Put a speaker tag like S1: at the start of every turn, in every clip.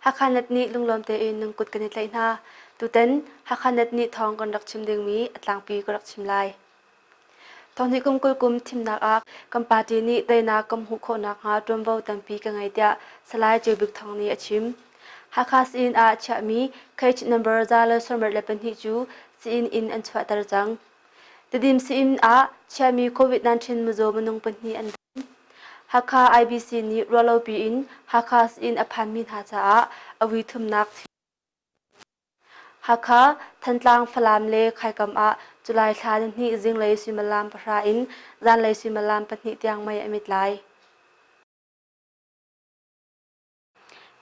S1: Hakha Net nih lunglawm tein nan kut kan i tlaih hna. Tutan Hakha Net nih thawng kan rak chim dingmi a tlangpi ka rak chim lai. Thonghnih kum 20 kum thimnak ah kan party nih teinak kan hmuh khawh nakhnga ṭuanvo tampi ka ngei tiah Salai Ceu Bik Thawng nih a chim. Hakha sii-inn ah chiahmi cage number 172 cu sii-inn in an chuahter cang. Tedim sii-inn ah chiahmi COVID-19 mizaw minung pahnih an dam. Hakha IBC nih ruahlopi in Hakha sii-inn a phanmi hna caah a vui thumnak Hakha, Thantlang, Falam le Khaikam ah July thla nihnih zinglei suimilam pahra in zanlei suimilam pahnih tiang mei a mit lai.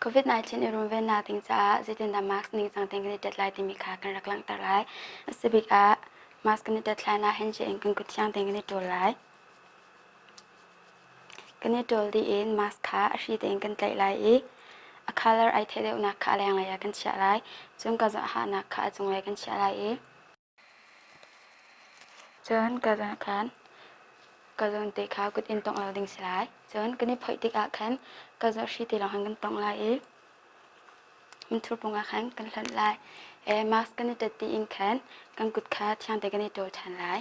S2: COVID-19 i runvennak ding caah zeitindah mask ningcang tein kan i ṭet lai timi kha kan rak langhter lai. A si bik ah mask kan i ṭet hlan ah handshake in kan kut thiang tein kan i ṭawl lai. Kan i ṭawl dih in mask kha a hri tein kan tlaih lai i a colour ai theih deuhnak kha a lenglei ah kan chiah lai. Cun ka zohhahnak kha a cunglei kan chiah lai i cun ka khan ka zawn te kha kut in tongh lo ding si lai. Cun kan i phoih tikah khan ka zaw hri te lawng khan kan tongh lai i minthur pung ah khan kan hlonh lai. Mask kan i ṭet dih in khan kan kut kha thiang te kan i ṭawl ṭhan lai.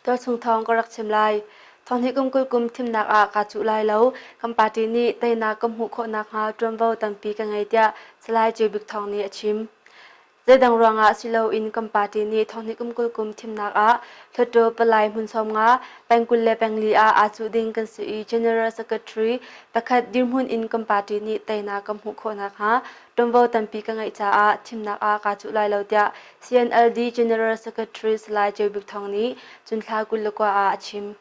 S1: Tualchung thawng ka rak chim lai. Thonghnih kum 20 kum thimnak ah kaa cuh lai lo. Kan party nih teinak ka hmuh khawh nakhnga ṭuanvo tampi ka ngei tiah Salai Ceu Bik Thawng nih a chim. Zeidang ruangah si loin kan party nih thonghnih kum 20 kum thimnak ah Hluttaw palai hmun 50 peng 24 ah aa cuh ding kan si i General Secretary pakhat dirhmun in kan party nih teinak kan hmuh khawh nakhnga ṭuanvo tampi ka ngeih caah thimnak ah kaa cuh lai lo tiah CNLD General Secretary Salai Ceu Bik Thawng nih cun thla 29 ah a chim.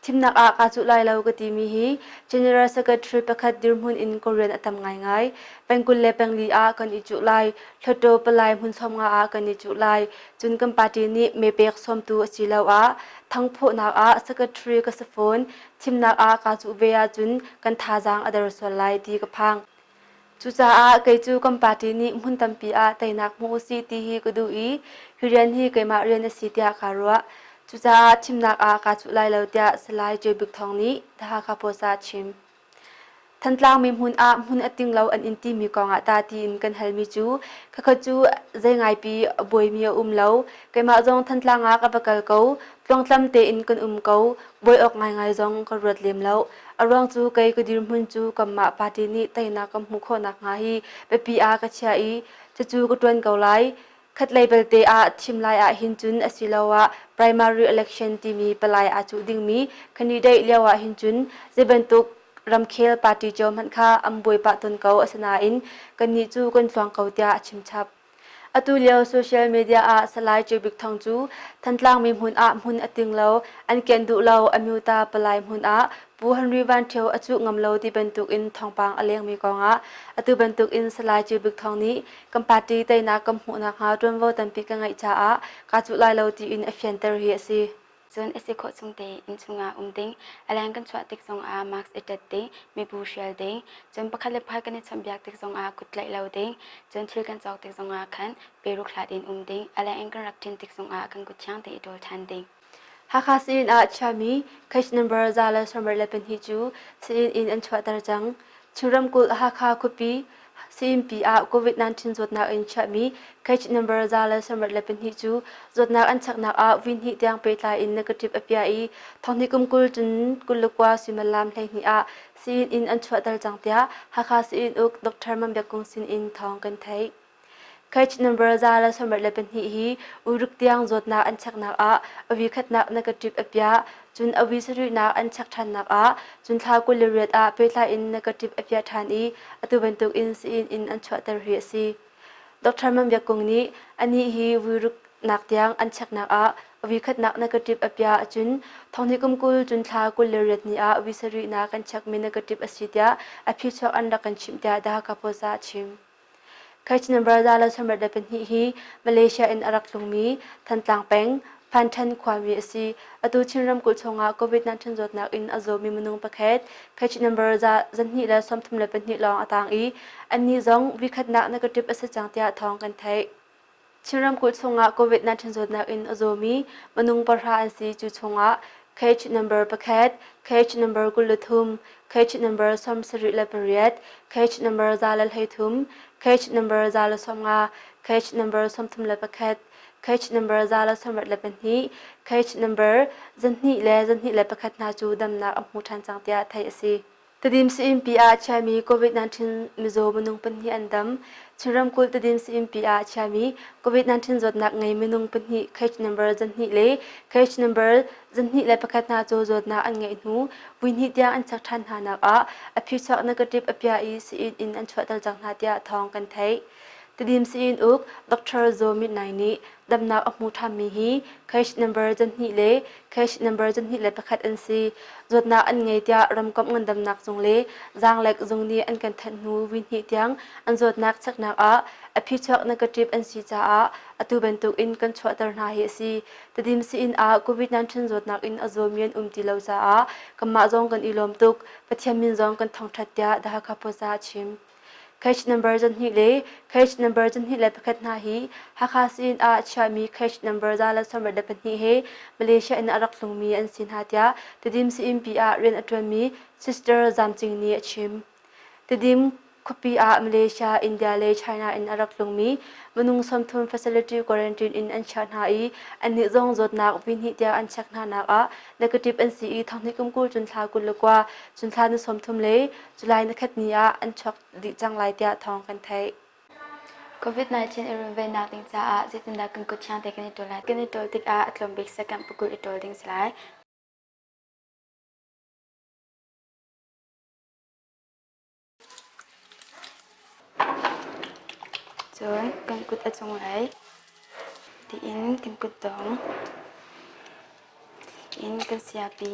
S1: Thimnak ah kaa cuh lai lo ka timi hi General Secretary pakhat dirhmun in ka rian a tam ngaingai. Peng 24 ah kan i cuh lai. Hluttaw palai hmun 50 ah kan i cuh lai. Cun kan party nih meepek sawmtu asiloah thangphawhnak ah secretary ka si fawn. Thimnak ah kaa cuh ve ahcun kan thazaang a der sual lai ti ka phang. Cucaah kei cu kan party nih hmun tampi ah teinak hmu usih ti hi ka duh i hi rian hi keimah rian a si tiah kaa ruah. Cucaah thimnak ah kaa cuh lai lo tiah Salai Ceu Bik Thawng nih The Hakha Post ah a chim. Thantlang mi hmun ah hmun a ting lo an in timi kong ah tah tiin kan halmi cu khakha cu zei ngaipi a buaimi a um lo. Keimah zong Thantlang ah ka va kal ko. Tluangtlam tein kan um ko. Buai awk ngaingai zong ka ruat lem lo. A ruang cu kei ka dirhmun cu kanmah party nih teinak kan hmuh khawh nakhnga hi biapi ah ka chiah i cucu ka ṭuan ko lai. Khatlei belte ah thim lai ah hin cun asiloah primary election timi palai aa cuh dingmi candidate lio ah hin cun zei bantuk ramkhel party cio hmanh kha an buai pah tawn ko asinain kannih cu kan tluang ko tiah a chim chap. Atu lio social media ah Salai Ceu Bik Thawng cu Thantlang mi hmun ah hmun a ting lo, an kianh duh lo, Amyota palai hmun ah Pu Henry Van Ṭhio a cuh ngam lo ti bantuk in thawngpang a lengmi kong ah atu bantuk in Salai Ceu Bik Thawng nih kan party teinak kan hmuh nakhnga ṭuanvo tampi ka ngeih caah kaa cuh lai lo tiin a fianter hi a si.
S2: Cun a si khawh chung tein inn chungah um ding, a leng kan chuah tik zongah mask i ṭet ding, mibu hrial ding, cun pakhat le pakhat kan i chawnhbiak tik zongah kut tlaih lo ding, cun thil kan cawk tik zongah khan peruk hlat in um ding, a leng in kan rak ṭin tik zongah kan kut thiang tein i ṭawl ṭhan ding.
S1: Hakha sii-inn ah chiami case number 172 cu sii-inn in an chuahter cang. Chin ramkulh Hakha khuapi sii-innpi ah COVID-19 zawtnak in chiahmi case number 172 cu zawtnak an cheknak ah vui hnih tiang pehtlai in negative a piah i thonghnih kum 20 cun 29 suimilam 12 ah sii-inn in an chuahter cang tiah Hakha sii-inn uk Dr. Mang Biak Kung sin in thawng kan theih. Cage number 172 hi uiruk tiang zawtnak an cheknak ah a khatnak negative a piah, cun a sarihnak an chek ṭhannak ah cun thla 28 ah pehtlai in negative a piah ṭhan i atu bantuk in sii-inn in an chuahter hi a si. Dr. Man Biak Kung nih anih hi vuiruk nak tiang an cheknak ah a khatnak negative a piah cun thonghnih kum 20 cun thla 28 ni ah sarihnak kan chekmi negative a si tiah a phichuak an rak kan chimh tiah The Hakha Post ah a chim. Cage number 172 hi Malaysia in a rak tlungmi Thantlang peng, Phanṭhen khuami a si. Atu Chin ramkulh chungah COVID-19 zawtnak in a zawmi minung pakhat cage number 232 lawng a tang i annih zong vikhatnak negative a si cang tiah thawng kan theih. Chin ramkulh chungah COVID-19 zawtnak in a zawmi minung pahra an si. Cu chungah Cage number pakhat, cage number 23, cage number 78, cage number 113, cage number 150, cage number 31, cage number 162, cage number 2 le 21 hna cu damnak a hmu ṭhan cang tiah theih a si. Tedim Sii-innpi ah chiami COVID-19 mizaw minung pahnih an dam. Chin ramkulh Tedim Sii-innpi ah chiami COVID-19 zawtnak ngei minung pahnih cage number 2 le cage number 21 hna cu zawtnak an ngeih hnu vui hnih tiang an chek ṭhan hna nak ah a phichuak negative a piah i sii-inn in an chuahter cang hna tiah thawng kan theih. Tedim sii-inn uk Dr. Zaw Myint Naing nih damnak a hmu ṭhanmi hi case number 2 le case number 21 an si. Zawtnak an ngei tiah ramkomh ngandamnak zung le zaanglek zung nih an kan thanh hnu vui hnih tiang an zawtnak cheknak ah a phichuak negative an si caah atu bantuk in kan chuahter hna hi a si. Tedim sii-inn ah COVID-19 zawtnak in a zawmi an um ti lo caah kanmah zong kan i lawm tuk. Pathian min zong kan thangṭhat tiah The Hakha Post ah a chim. Cage number 2 le cage number 21 hna hi Hakha sii-inn ah chiahmi cage number 172 he Malaysia in a rak tlungmi an si hna tiah Tedim sii-innpi ah rian a ṭuanmi Sister Zam Cing nih a chim. Tedim khuapi ah Malaysia, India le China in a rak tlungmi minung 30 facility quarantine in an chiah hna i annih zong zawtnak vui hnih tiang an check hna nak ah negative an si i thonghnih kum 20 cun thla 29 cun thla ni 30 le July nikhat ni ah an chuak dih cang lai tiah thawng kan theih.
S2: COVID-19 i runvennak ding caah zeitindah kan kut thiang te kan i ṭawl lai? Kan i ṭawl tikah a tlawm bik second pakul i ṭawl ding si lai. Cun kan kut a cunglei tiin kan kutdong in kan siapi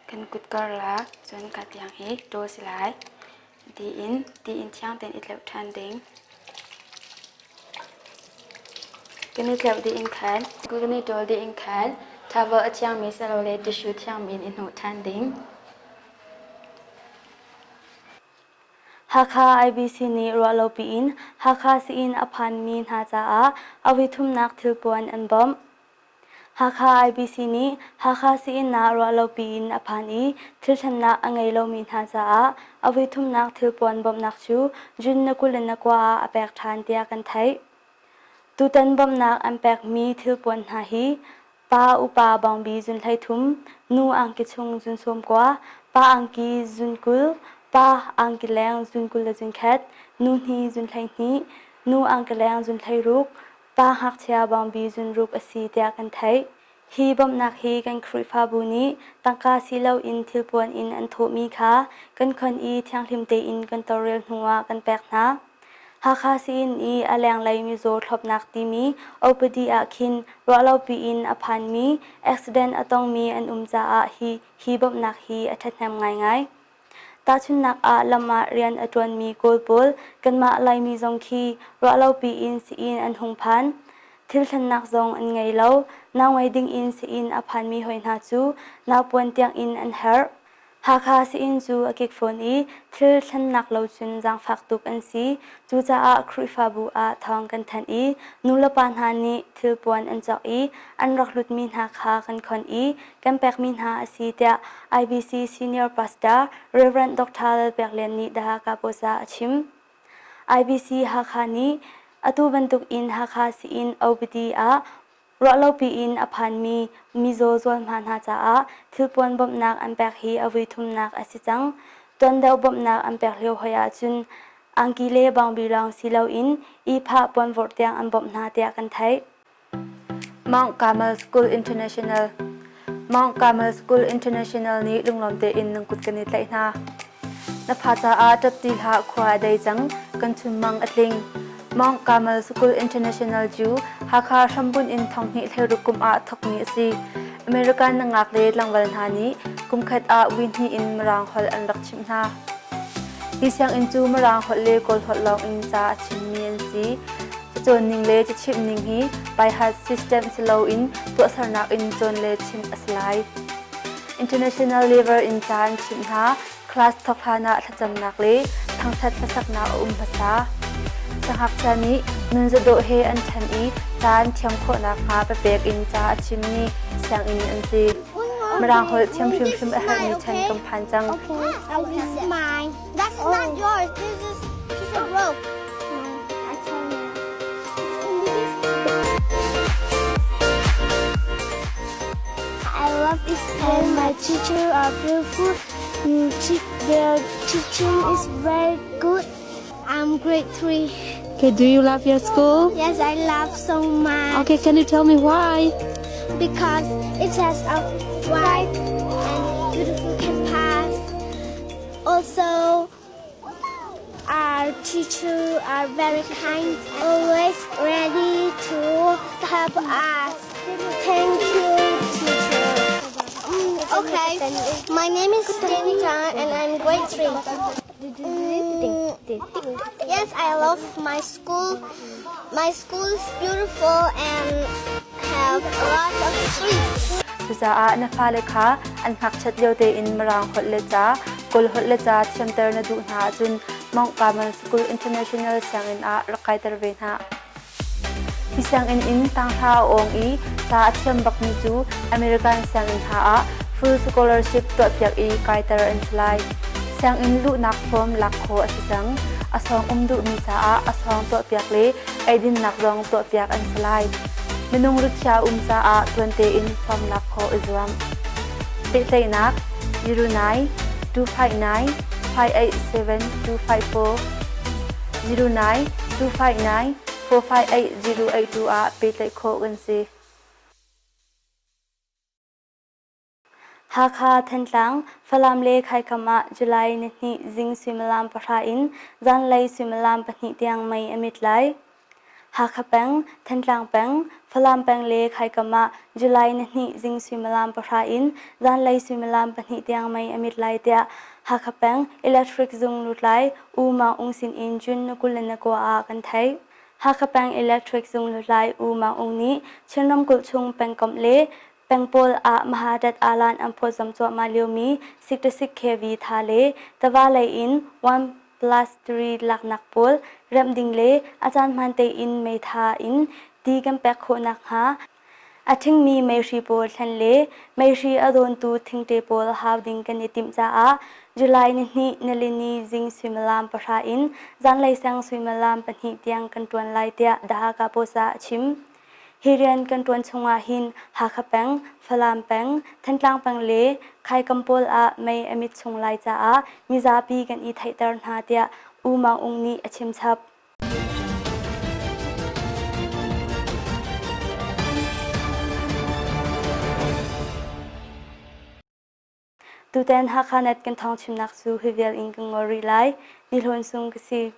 S2: kan kut karlak cun ka tiang hi ṭawl si lai. Tiin tiin thiang tein i tleuh ṭhan ding. Kan i tleuh dih in khan kan i ṭawl dih in khan towel a thiangmi silole tissue thiangmi in i hnawh ṭhan ding.
S3: Hakha IBC nih ruahlopi in Hakha sii-inn a phanmi hna caah a voithumnak thilpuan an bawmh. Hakha IBC nih Hakha sii-inn ah ruahlopi in a phan i thilthlennak a ngei lomi hna caah a voithumnak thilpuan bawmhnak cu June ni 29 ah a pek ṭhan tiah kan theih. Tutan bawmhnak an pekmi thilpuan hna hi Pa upa bawngbi zun 13, nu angki chung zun 90, pa angki zun 20, pa angki leng zun 21, nu hni zun 12, nu angki leng zun 16, pa ngakchia bawngbi zun ruk a si tiah kan theih. Hi bawmhnak hi kan Khrihfabu nih tangka si loin thilpuan in an thawhmi kha kan khon i thianghlim tein kan tawlrel hnuah kan pek hna. Hakha sii-inn i a lenglei mizaw thlopnak timi OPD ah khin ruahlopi in a phanmi accident a tongmi an um caah hi hi bawmhnak hi a ṭhahnem ngaingai. Tahchunhnak ah lam ah rian a ṭuanmi Kawl pawl kanmah Laimi zong khi ruahlopi in sii-inn an hung phan. Thil thlennak zong an ngei lo. Nau ngei dingin sii-inn a phanmi hoi hna cu naupuan tiangin an herh. Hakha sii-inn cu a kik fawn i thil thlennak lo cun zaangfak tuk an si. Cucaah Khrihfabu ah thawng kan thanh i nulepa hna nih thilpuan an cawk i an rak hlutmi hna kha kan khon i kan pekmi hna a si tiah IBC Senior Pastor Rev. Dr. Lalpek Lian nih The Hakha Post ah a chim. IBC Hakha nih atu bantuk in Hakha sii-inn OPD ah Ruahlopi in a phanmi mizaw zualhma hna caah thilpuan bawmhnak an pek hi a voithumnak a si cang. Tuan deuh bawmhnak an pek lio hoi ahcun angki le bawngbi lawng si loin ihphah puanvorh tiang an bawmh hna tiah kan theih.
S1: Mount Carmel School International Mount Carmel School International nih lunglawm tein nan kut kan i tlaih hna. Na fa caah ṭap ti hlah khua a dei cang, kan chunmang a tling. Mount Carmel School International cu Hakha hrambunh in thonghnih hleiruk kum ah thawkmi a si. American nangak le tlangval hna nih kumkhat ah vui hnih in Mirang holh an rak chimh hna. Hi sianginn cu Mirang holh le Kawl holh lawng in ca a chimmi an si. Cacawn ning le cachimh ning hi by-heart system si loin tuahsernak in cawn le chimh a si lai. International level in ca an chimh hna. Class thawk hlan ah thlacamnak le thangṭhat hlasaknak a um hmasa. Siangngakchia nih nunzadawh he an ṭhan i ca an thiam khawh nakhnga papek in ca a chimmi sianginn an si. Mirang holh
S4: Okay,
S1: thiam
S4: this
S1: hrimhrim
S4: is
S1: a herhmi
S4: mine,
S1: chan
S4: okay?
S1: kan phan cang.
S4: Okay, this is mine. That's not yours. This is piece of rope. No, I tell you. I love this and my teacher are beautiful. Their teaching is very good. I'm grade 3.
S5: Okay, do you love your school?
S4: Yes, I love so much.
S5: Okay, can you tell me why?
S4: Because it has a wide and beautiful campus. Also, our teachers are very kind, always ready to help us. Thank you, teacher. Okay, my name is Danica and I'm grade 3. Yes, I love my school. My school is beautiful and have a lot of trees.
S1: Cucaah na fale kha an ngakchiat lio tein Mirang holh le ca, Kawl holh le ca thiamter na duh hna ahcun Mount Carmel School International sianginn ah rak kaiter ve hna. Hi sianginn in tanghra a awng i ca a thiam bakmi cu American sianginn hna ah full scholarship tuahpiak i kaiter an si lai. Sianginn luhnak form lak khawh a si cang. A sawng um duhmi caah a sawng tuahpiak le eidinnak zong tuahpiak an si lai. Minung rikhiah um caah tuan tein form lak khawh i zuam. Pehtlaihnak 09 259 587 254 09 259 458 082 ah pehtlaih khawh kan si.
S3: Hakha, Thantlang, Falam le Khaikam ah July nihnih zing suimilam pahra in zanlei suimilam pahnih tiang mei a mit lai. Hakha peng, Thantlang peng, Falam peng le Khaikam ah July nihnih zing suimilam pahra in zanlei suimilam pahnih tiang mei a mit lai tiah Hakha peng Electric zung lutlai U Maung Ung sin in June 29 ah kan theih. Hakha peng Electric zung lutlai U Maung Ung nih Chin ramkulh chung pengkomh le Peng pawl ah Mahadat Alan an phawtzamh cuahmah liomi 66 kV tha le tava lei in 1 plus 3 laknak pawl remh ding le a caan hmaan tein meitha in ti kan pek khawh nakhnga a ṭhingmi meihri pawl thlen le meihri a dawntu thingte pawl hau ding kan i timh caah July nihnih nilini zing suimilam pahra in zanlei sang suimilam pahnih tiang kan ṭuan lai tiah The Hakha Post ah a chim. Hi rian kan ṭuan chungah hin Hakha peng, Falam peng, Thantlang peng le Khaikam pawl ah mei a mit chung lai caah mizapi kan i theihter hna tiah U Maung Ung nih a chimchap. Tutan Hakha Net kan thawng chimnak cu hi vial in kan ngol rih lai. Ni Hlawn Sung ka si.